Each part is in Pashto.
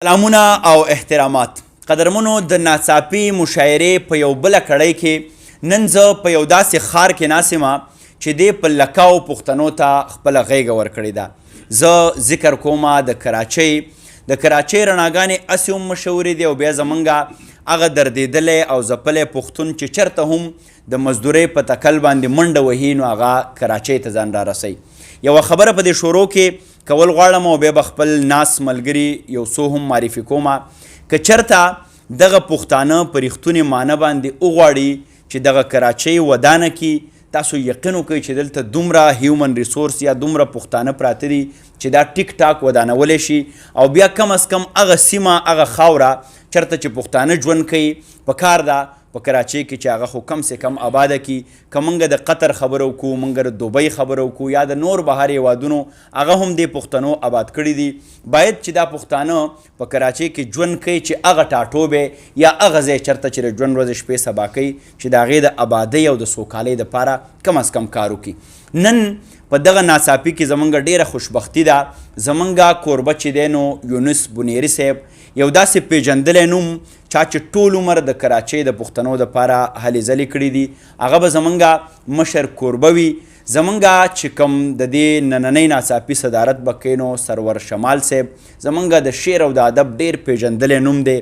سلامونه او احترامات قدرمنو، د ناڅاپي مشاعرې په یو بله کړۍ کې نن زه په یو داسې ښار کې ناست یم چې دې په لکاو پښتنو ته خپله غېږه ورکړې ده. زه ذکر کوم د کراچۍ. د کراچۍ رڼاګانې هسې هم مشهورې دي او بیا زمونږ هغه دردېدلی او ځپلی پښتون چې چرته هم د مزدورۍ په تکل باندې منډه وهي نو هغه کراچۍ ته ځان رارسوي. یوه خبره په دې شروع کې کول غواړم او بیا به خپل ناس ملګري یو څو هم معرفي کوم. که چرته دغه پښتانه په رښتونې معنی باندې وغواړي چې دغه کراچۍ ودانه کړي، تاسو یقین وکړئ چې دلته دومره هیومن ریسورس یا دومره پښتانه پراته دي چې دا ټیک ټاک ودانولی شي. او بیا کم از کم هغه سیمه، هغه خاوره چرته چې پښتانه ژوند کوي، په کار ده په کراچۍ کې چې هغه خو کم سه کم آباده کی. که مونږ د قطر خبره وکړو، مونږ د دوبۍ خبره وکړو یا د نور بهر هیوادونو، هغه هم دې پښتنو آباد کړي دي. باید چې دا پښتانه په کراچۍ کې ژوند کوي چې هغه ټاټوبی یا هغه ځای چرته چې د ژوند ورځې شپې سبا کوي چې د هغې د آبادۍ او د سوکالۍ دپاره کم از کم کار وکړي. نن په دغه ناڅاپي کې زمونږ ډېره خوشبختي ده، زمونږ کوربه چې دی نو یونس بونیري صاحب، یو داسې پیژندلی نوم چا چې ټول عمر د کراچۍ د پښتنو دپاره هلې ځلې کړي دي، هغه به زمونږ مشر کوربه وي. زمونږ چې کوم د دې نننۍ ناڅاپي صدارت به کوي نو سرور شمال صاحب، زمونږ د شعر او د ادب ډېر پیژندلی نوم دی،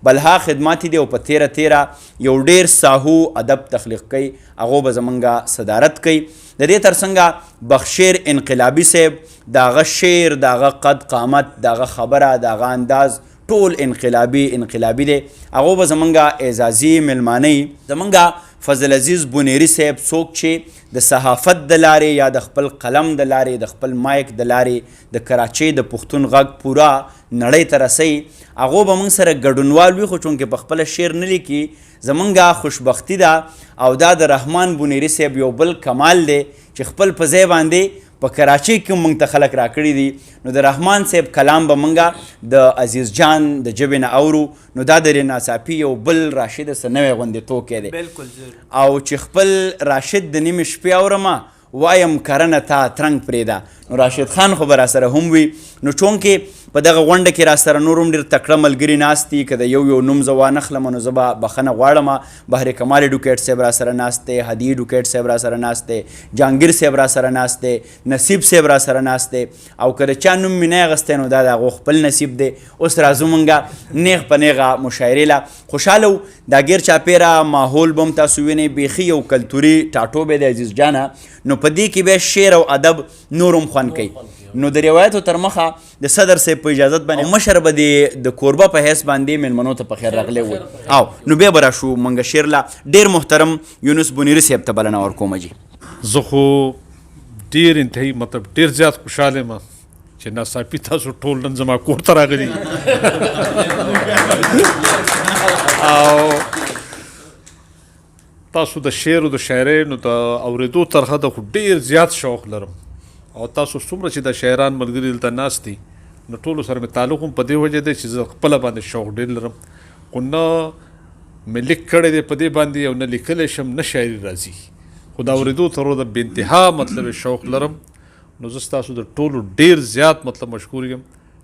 بلها خدمات دی او په تیره تیره یو ډېر ساهو ادب تخلیق کوي، هغو به زمونږ صدارت کوي. د دې ترڅنګه بخشیر انقلابي صاحب، د هغه شعر، د هغه قد قامت، د هغه خبره، د هغه انداز ټول انقلابي انقلابي دی، هغو به زمونږ اعزازي میلمانه. زمونږ فضل عزیز بونیري صاحب، څوک چې د صحافت د لارې یا د خپل قلم د لارې، د خپل مایک د لارې د کراچۍ د پښتون غږ پوره نړۍ ته رسوي، هغو به موږ سره ګډونوال وي. خو چونکې په خپله شعر نه لیکي، زمونږ خوشبختي ده او دا د رحمان بونیري صاحب یو بل کمال دی چې خپل په ځای باندې په کراچۍ کې مونږ ته خلک راکړي دي. نو د رحمان صاحب کلام به مونږ د عزیز جان د ژبې نه اورو. نو دا د ناڅاپي یو بل راشد څه نوی غوندې توکی دی. او چې خپل راشد د نیمې شپې اورمه وایم کرنه تا ترنګ پرېږده، نو راشد خان خو به راسره هم وي. نو چونکې په دغه غونډه کې راسره نور هم ډېر تکړه ملګري ناست دي، که د یو یو نوم زه وانخلم نو زه به بخښنه غواړم. بحر کمال ایډوکیټ صاحب راسره ناست دی، هدي ایډوکیټ صاحب راسره ناست دی، جهانګیر صاحب راسره ناست دی، نصیب صاحب راسره ناست دی، او که د چا نوم مې نه اخیستی نو دا د هغو خپل نصیب دی. اوس راځو مونږه نیغ په نیغه مشاعرې له. خوشحاله وو، دا ګیر چاپېره ماحول به هم تاسو وینئ، بیخي یو کلتوري ټاټوبی دی عزیز جانه. نو په دې کې بیا شعر او ادب نور هم خوند کوي. نو د روایتو تر مخه د صدر صاحب په اجازت باندې مشر به د کوربه په حیث باندې میلمنو ته په خیر راغلی وي، او نو بیا به راشو مونږ شعر له. ډېر محترم یونس بونیري صاحب ته بلنه ورکوم جي. زه خو ډېر انتهایی مطلب ډېر زیات خوشحاله یم چې ناڅاپي تاسو ټول نن زما کور ته راغلي او تاسو د شعر او د شاعرۍ نو د اورېدو تر حده خو ډېر زیات شوق لرم. او تاسو څومره چې د شاعران ملګري دلته ناست دي نو ټولو سره مې تعلق هم په دې وجه دی چې زه خپله باندې شوق ډېر لرم، خو نه مې لیک کړی دی په دې باندې او نه لیکلی شم، نه شاعري راځي، خو د اورېدو تر حده بې انتها مطلب شوق لرم. نو زه ستاسو د ټولو ډېر زیات مطلب مشکور یم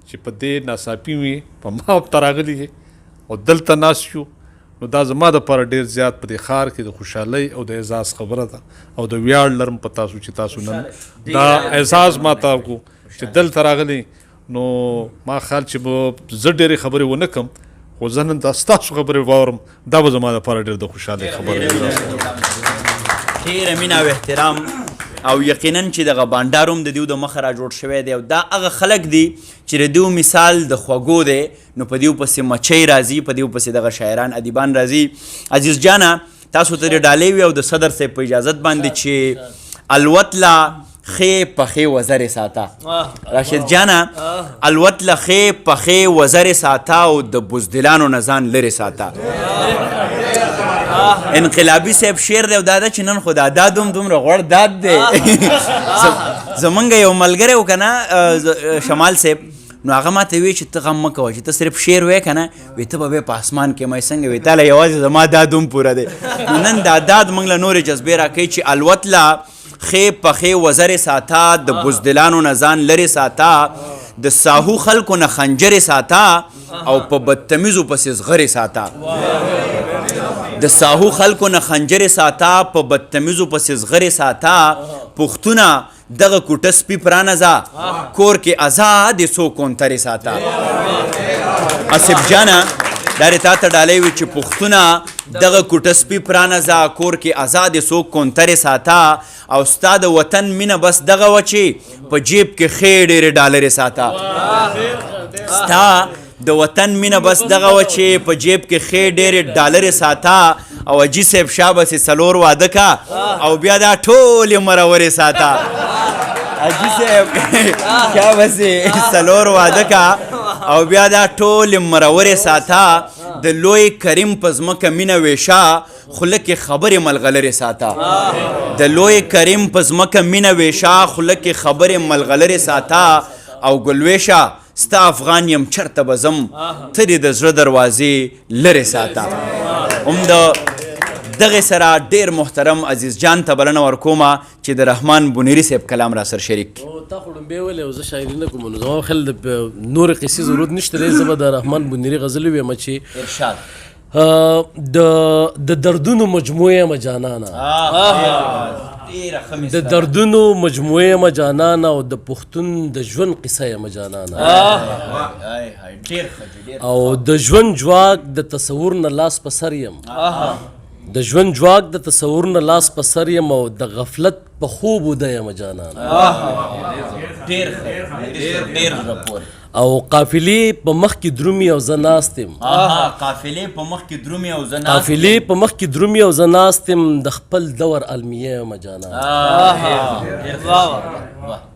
چې په دې ناڅاپي مې په ما هم ته راغلي او دلته ناست یو. نو دا زما دپاره ډېر زیات په دې ښار کې د خوشحالۍ او د اعزاز خبره ده او د ویاړ لرم په تاسو چې تاسو نن دا اعزاز ما ته وکړو چې دلته راغلي. نو ما خیال چې به زه ډېرې خبرې ونه کړم، خو زه نن دا ستاسو خبرې واورم، دا به زما دپاره ډېر د خوشحالۍ خبره وي. ډېره مینه او احترام، او یقینا چې دغه بانډار هم د دیو د مخه را جوړ شوی دی، او دا هغه خلک دي چې د دیو مثال د خوږو دی، نو په دیو پسې مچۍ راځي، په دیو پسې دغه شاعران ادیبان راځي. عزیز جانه تاسو ته دې ډالۍ وي او د صدر صاحب په اجازت باندې چې الوت لا ښې پخې وزرې ساته. راشد جانه الوت له ښې پخې وزرې ساته او د بزدلانو نه ځان لرې ساته. انقلابي صاحب شعر دی او دا ده چې نن خو دا داد هم دومره غوړ داد دی. زمونږ یو ملګری و که نه شمال صاحب، نو هغه ما ته وی چې ته غم مه کوه، چې ته صرف شعر وایې که نه، وی ته به بیا په اسمان کې مې څنګه وی، تا له یوازې زما داد هم پوره دی. نو نن دا داد موږ له نورې جذبې راکوي چې الوت له ښې پخې وزرې ساته، د بزدلانو نه ځان لرې ساته، د ساهو خلکو نه خنجرې ساته او په بدتمیزو پسې زغرې ساته. د ساهو خلکو نه خنجرې ساته، په بدتمیزو پسې زغرې ساته. پښتونه دغه کوټه سپي پرانځه، کور کې ازادې څو کونترې ساته. آصف جانه دا دې تا ته ډالۍ وي چې پښتونه دغه کوټه سپي پرانځه، کور کې ازادې څو کونترې ساته. او ستا د وطن مینه بس دغه وه چې په جیب کې ښې ډېرې ډالرې ساته. ستا د وطن مینه بس دغه وه چې په جیب کې ښې ډېرې ډالرې ساته. او حاجي صاحب شابسې څلور واده کا او بیا دا ټولې مرورې ساته. حاجي صاحب شابسې څلور واده کا او بیا دا ټولې مرورې ساته. د لوی کریم په ځمکه مینه ویشه، خوله کې خبرې ملغلرې ساته. د لوی کریم په ځمکه مینه ویشه، خوله کې خبرې ملغلرې ساته. او ګلویشه ستا افغان یم چرته به ځم، ته دې د زړه دروازې لرې ساته. هم د دغې سره ډېر محترم عزیز جان ته بلنه ورکومه چې د رحمان بونیري صاحب کلام را سره شریک کړي. تا خو ړومبی ویلې او زه شاعري نه کوم، نو زما په خیال د نورې قصې ضرورت نشته دی. زه به د رحمان بونیري غزل ووایم چې ارشاد. د د دردونو مجموعه یم جانانه، د دردونو مجموعه یم جانانه، او د پښتون د ژوند قصه یم جانانه، او د ژوند ځواک د تصور نه لاس په سر یم، د ژوند ځواک د تصور نه لاس په سر یم، او د غفلت په خوب وده یم جانانه. ډېر ښه، ډېر زړه پورې. او قافلې په مخ کې درومي او زه ناست یم. قافلې په مخ کې درومي او زه ناست، قافلې په مخ کې درومي او زه ناست یم، د خپل دور المیه یم جانانه.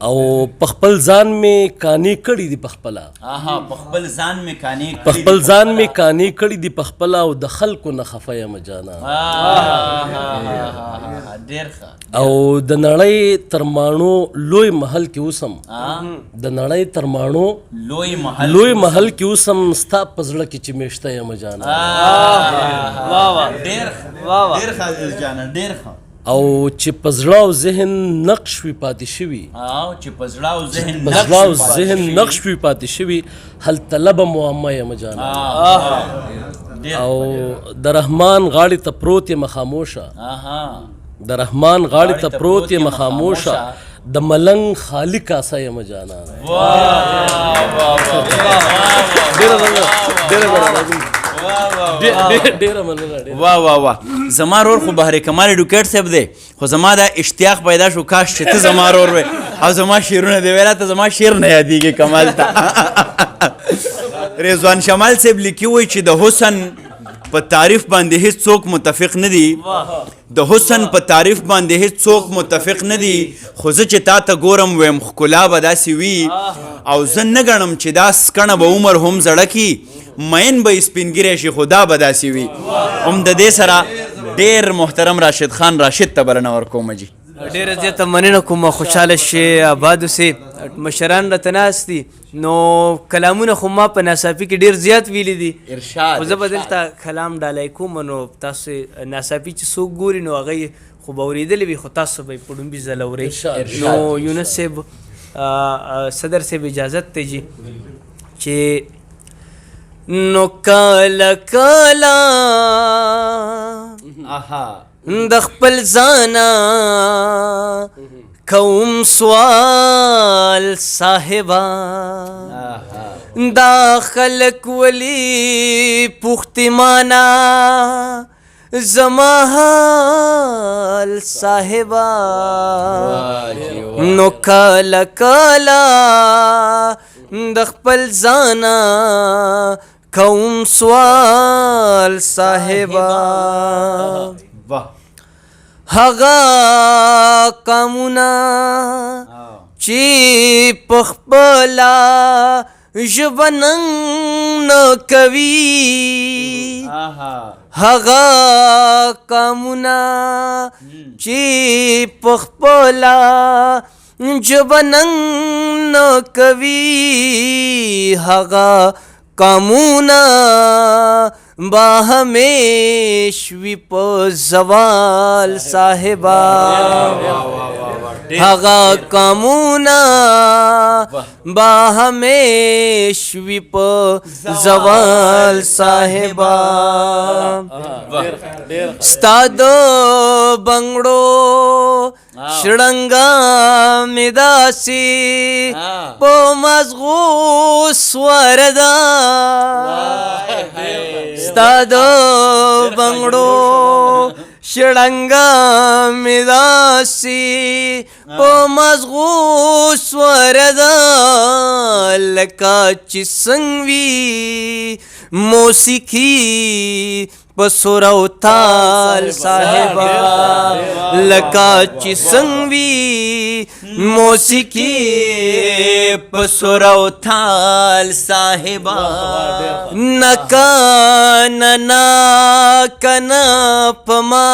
او په خپل ځان مې کانې کړي دي په خپله، په خپل ځان مې کانې، په خپل ځان مې کانې کړي دي په خپله، او د خلکو نه خفه یم جانانه. ډېر ښه. او د نړۍ تر ماڼو لوی محل کې اوسم، د نړۍ تر ماڼو لوی محل، لوی محل کې اوسم، ستا په زړه کې چې مېشته یم جانانه. ډېر ښه، ډېر ښه عزیز جانه، ډېر ښه. او چې په زړه او ذهن نقش وي پاتې شوي، او چې په زړه او ذهن په زړه او ذهن نقش وي پاتې شوي، هلته لبه معمه یم جانانه. او د رحمان غاړې ته پروت یم خاموشه، د رحمان غاړې ته پروت یم خاموشه، د ملنګ خالي کاسه یم جانانه. ډېره مننه، ډېره مننه، ډېره مننه. واه واه واه. زما رور خو بحر کمال ایډوکیټ صاحب دی، خو زما دا اشتیاق پیدا شو کاش چې ته زما رور وې او زما شعرونه دی ویلا ته زما شعر نه یادېږي کمال ته. رضوان شمال صاحب لیکي وایي چې د حسن په تعریف باندې هیڅ څوک متفق نه دي، د حسن په تعریف باندې هیڅ څوک متفق نه دي، خو زه چې تا ته ګورم وایم ښکلا به داسې وي، او زه نه ګڼم چې دا سکڼه به عمر هم زړه کي، مین به یې سپین ږیری شي، خو دا به داسې وي. هم د دې سره ډېر محترم راشد خان راشد ته بلنه ورکوم جي. ډېره زیاته مننه کوم، خوشحاله شې، آباد اوسې. مشران راته ناست دي، نو کلامونه خو ما په ناڅاپي کې ډېر زیات ویلي دي. ارشاد. خو زه به دلته کلام ډالۍ کوم، نو تاسو ناڅاپي چې څوک ګوري نو هغه یې خو به اورېدلي وي، خو تاسو به یې په ړومبي ځل اورئ. نو یونس صاحب، صدر صاحب اجازت دی جي چې نو کله کله د خپل ځانه کوم سوال صاحبه، دا خلک ولي پوښتي مانا زما حال صاحبه. نو کله کله د خپل ځانه کوم سوال صاحبه، هغه قامونه چې په خپله ژبه ننګ نه کوي، هغه قامونه چې په خپله ژبه ننګ نه کوي، هغه قامونه با همیش وي په زوال صاحبا. هغه قامونه با همیش وي په زوال صاحبا. ستا د بنګړو شړنګا مې داسې په مزغو سوره ده. ستا د بنګړو شړنګا مې داسې په مزغو سوره ده. لکه چې څنګه وي موسیقي په سور او تال صاحبا. لکه چې څنګه وي موسیقي په سور او تال صاحبا. نکا ننا کنا پما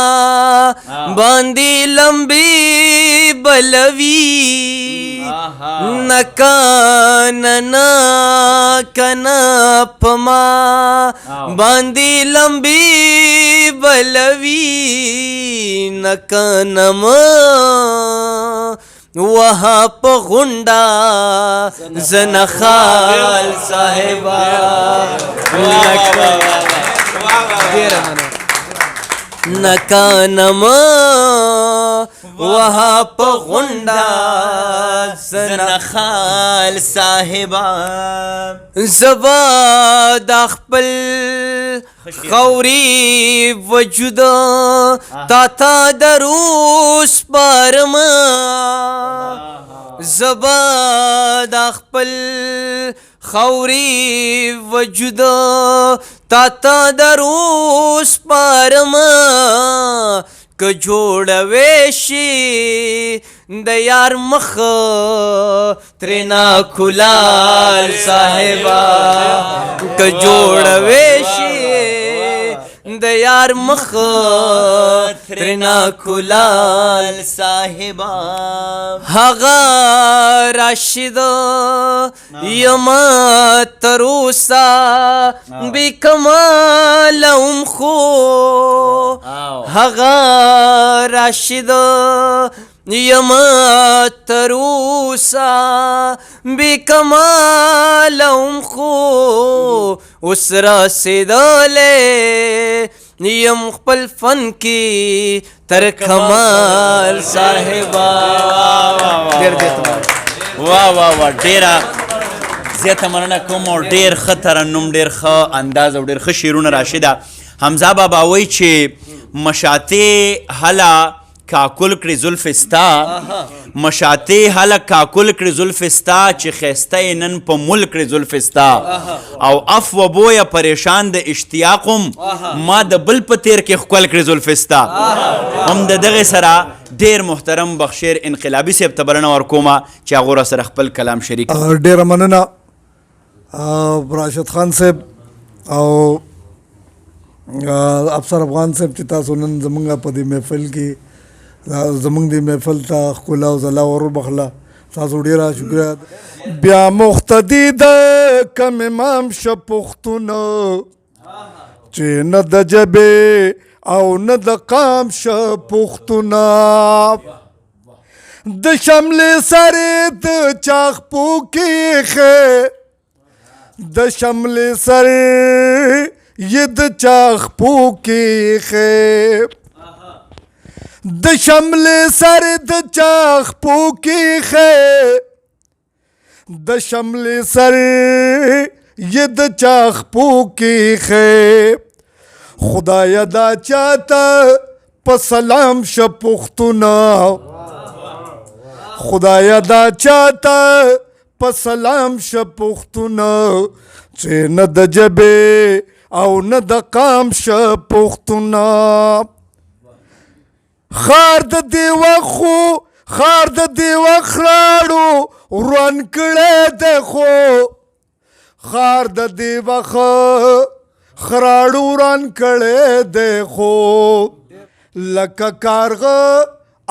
باندې لمبي بلوي. نکا ننا کنا پما باندې لمبي بلوي. نکنم وها په غونډه زنخال صاحبا. نکنم وها په غونډه زنخال صاحبا. زبا د خپل خوري وجود تا تا دروس پرما. زبا د خپل خوري وجود تا تا دروس پرما. که جوړوي شي د یار مخ ترنا کلال صاحبا. که جوړوي شي د یار مخ ترنا کلال صاحبا. هغه راشد یما تروسا بی کمال هم خو. هغه راشد یما تروسا بی کمال هم خو. اوس رسېدلی یم خپل فن کې تر کمال صاحبا. واه واه واه، ډېره زیاته مننه کوم او ډېر ښه ترنم، ډېر ښه انداز او ډېر ښه شعرونه راشده. حمزه بابا وایي چې مشاتې هله کاکل کړې زلفې ستا، مشاتې هله کاکل کړې زلفې ستا، چې ښایسته یې نن په مل کړې زلفې ستا. او اف و بویه پریشان د اشتیاق وم، ما د بل په تیر کې ښکل کړې زلفې ستا. هم د دغې سره ډېر محترم بخشیر انقلابي صاحب ته بلنه ورکومه چې هغه راسره خپل کلام شریک. ډېره مننه راشد خان صاحب او افسر افغان صاحب چې تاسو نن زمونږ په دې محفل کې زمونږ دې محفل ته ښکلا او ځلا وروبخله. تاسو ډېره شکریه. بیا مقتدي د کم امام شه پښتونه چې نه د ژبې او نه د قام شه پښتونه. د شملې سرې د چا خپو کې ایښی، د شملې سرې یې د چا خپو کې ایښی، د شملې سر د چا خپو کې ایښی، د شملې سر یې د چا خپو کې ایښی. خدایه دا چاته په سلام شه پښتونه، خدایه دا چاته په سلام شه پښتونه، چې نه د ژبې او نه د قام شه پښتونه. خار د دیوه خو خار د دیوه خراړو وران کړی دی خو، خار د دیوه خراړو وران کړی دی خو، لکه کارغه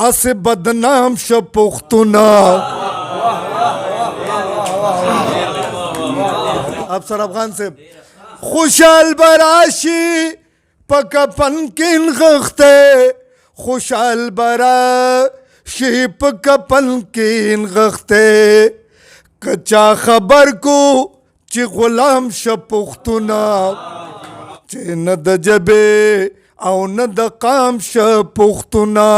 هسې بدنام شه پښتونه. افسر افغان صاحب خوشحال به راشي په کفن کې نغښتی، خوشحال به راشي په کفن کې نغښتی. که چا خبر کو چې غلام شه پښتونه، چې نه د ژبې او نه د قام شه پښتونه.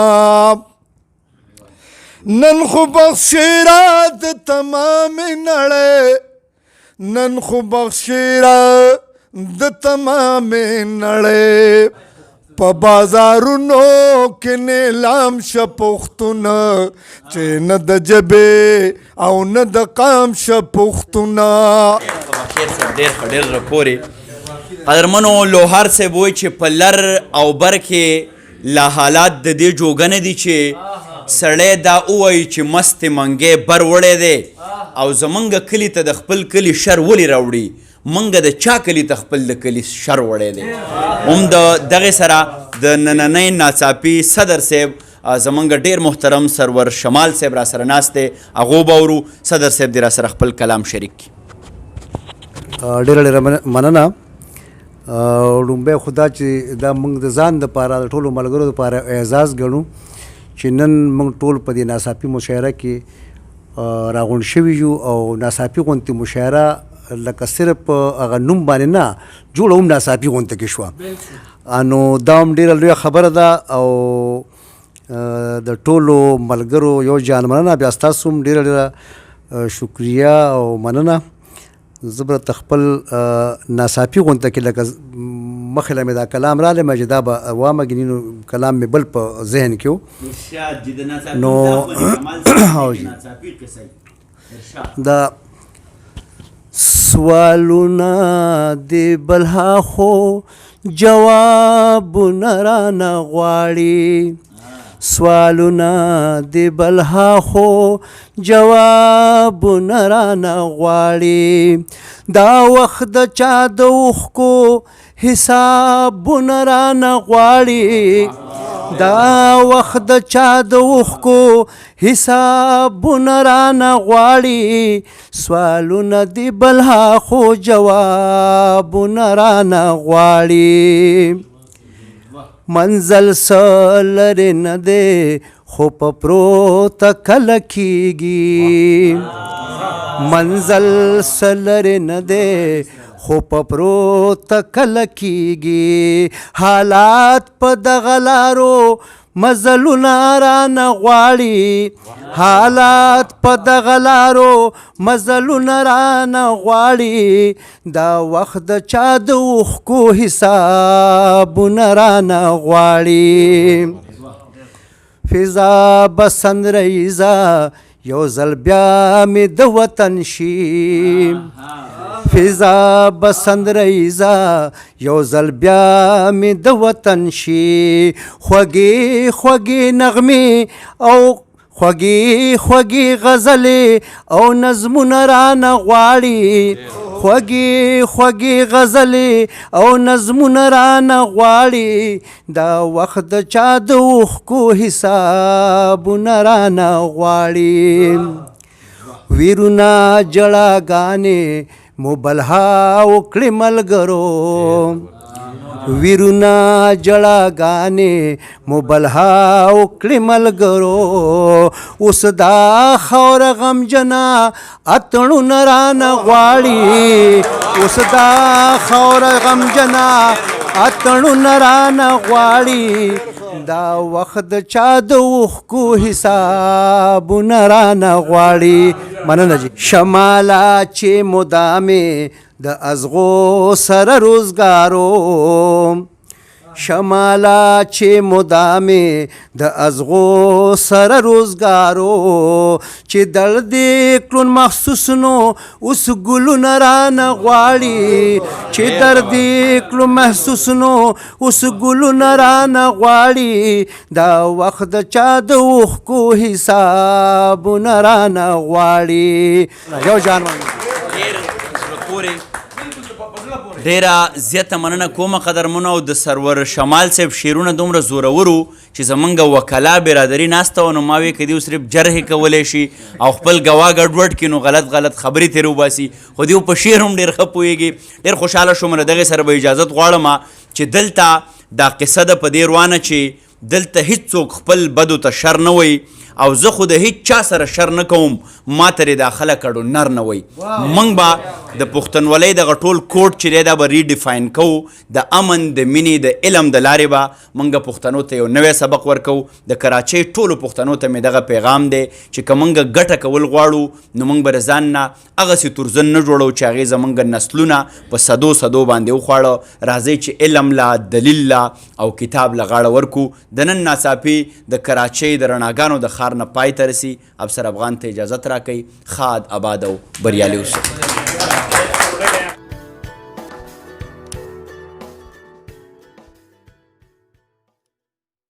نن خو بخشیرا د تمامې نړۍ، نن خو بخشیرا د تمامې نړۍ، په بازارونو کې نیلام شه پښتونه، چې نه د ژبې او نه د قام شه پښتونه. شعر صاحب ډېر ښه، ډېر زړه پورې. قدرمنو لوهار صاحب وایي چې په لر او بر کې لا حالات د دې جوګه نه دي چې سړی دا ووایي چې مستې منګی بر وړی دی، او زمونږ کلي ته د خپل کلي شر ولې راوړي، مونږ د چا کلي ته خپل د کلي شر وړی دی. هم د دغې سره د نننۍ ناڅاپي صدر صاحب زمونږ ډېر محترم سرور شمال صاحب را سره ناست دی، هغو به اورو. صدر صاحب دې را سره خپل کلام شریک کړي. ډېره ډېره مننه. لومړی خو دا چې دا موږ د ځان دپاره د ټولو ملګرو دپاره اعزاز ګڼو چې نن موږ ټول په دې ناڅاپي مشاعره کې راغونډ شوي یو، او ناڅاپي غونډې مشاعره لکه صرف هغه نوم باندې نه جوړه هم ناڅاپي غونډه کې شوه، نو دا هم ډېره لویه خبره ده. او د ټولو ملګرو یو جان مننه، بیا ستاسو هم ډېره ډېره شکریه او مننه. زه به درته خپل ناڅاپي غونډه کې لکه مخې له مې دا کلام راغلی ما چې دا به وامه ګینې، نو کلام مې بل په ذهن کې و. نو دا سوالونه دې بلها خو جوابونه رانه غواړي، سوالونه دې بلها خو جوابونه رانه غواړي. دا وخت د چا د اوښکو حسابونه رانه غواړي، دا وخت د چا د اوښکو حسابونه رانه غواړي. سوالونه دې بلها خو جوابونه رانه غواړي. منزل څه لرې نه دی خو په پروته کله کېږي، منزل څه لرې نه دی خو په پروته کله کېږي. حالات په دغه لارو مزلونه رانه غواړي، حالات په دغه لارو مزلونه رانه غواړي. دا وخت د چا د اوښکو حسابونه رانه غواړي. فضا به سنریزه یو ځل بیا مې د وطن شي، فضا به سندریزه یو ځل بیا مې د وطن شي. خوږې خوږې نغمې او خوږې خوږې غزلې او نظمونه رانه غواړي، خوږې خوږې غزلې او نظمونه رانه غواړي. دا وخت د چا د اوښکو حسابونه رانه غواړي. ویرونه جړاګانې مو بلها وکړې ملګرو، ویرونه جړاګانې مو بلها وکړې ملګرو. اوس دا خاوره غمجنه اتڼونه رانه غواړي، اوس دا خاوره غمجنه اتڼونه رانه غواړي. دا وخت د چا د اوښکو حسابونه رانه غواړي. مننه جی. شماله چې مدامې د ازغو سره روزګارو، شماله چې مدامې د ازغو سره روزګارو، چې درد یې کړون محسوس نو اوس ګلونه رانه غواړي، چې درد یې کړو محسوس نو اوس ګلونه رانه غواړي. دا وخت د چا د اوښکو حسابونه رانه غواړي. یو جان ډیره زیاته مننه کوم قدرمنو. او د سرور شمال صاحب شعرونه دومره زورور وو چې زمونږ وکلا برادري ناسته وه، نو ما وی که دیو صرف جرح کولی شي او خپل ګواه ګډوډ کړي نو غلط غلط خبرې ترې وباسي، خو دیو په شعر هم ډېر ښه پوهېږي. ډېر خوشحاله شوم. له دغې سره به اجازت غواړم چې دلته دا قصه ده په دې روانه چې دلته هیڅوک خپل بدو ته شر نه وایي، او زه خو د هیڅ چا سره شر نه کوم، ما ته دې دا خلک اډو نر نه وایي. موږ به د پښتونولۍ دغه ټول کوډ چې دی دا به ریډیفاین کوو، د امن د مینې د علم د لارې به موږ پښتنو ته یو نوی سبق ورکوو. د کراچۍ ټولو پښتنو ته مې دغه پیغام دی چې که موږ ګټه کول غواړو نو موږ به د ځان نه هغسې تورزن نه جوړو چې هغې زموږ نسلونه په صدو صدو باندې وخواړه. راځئ چې علم له، دلیل له او کتاب له غاړه ورکو. د نن ناڅاپي د کراچۍ د رڼاګانو د ښار نه پای ته رسي. افسر افغان ته اجازت راکړئ. ښاد، اباد او بریالي اوسئ.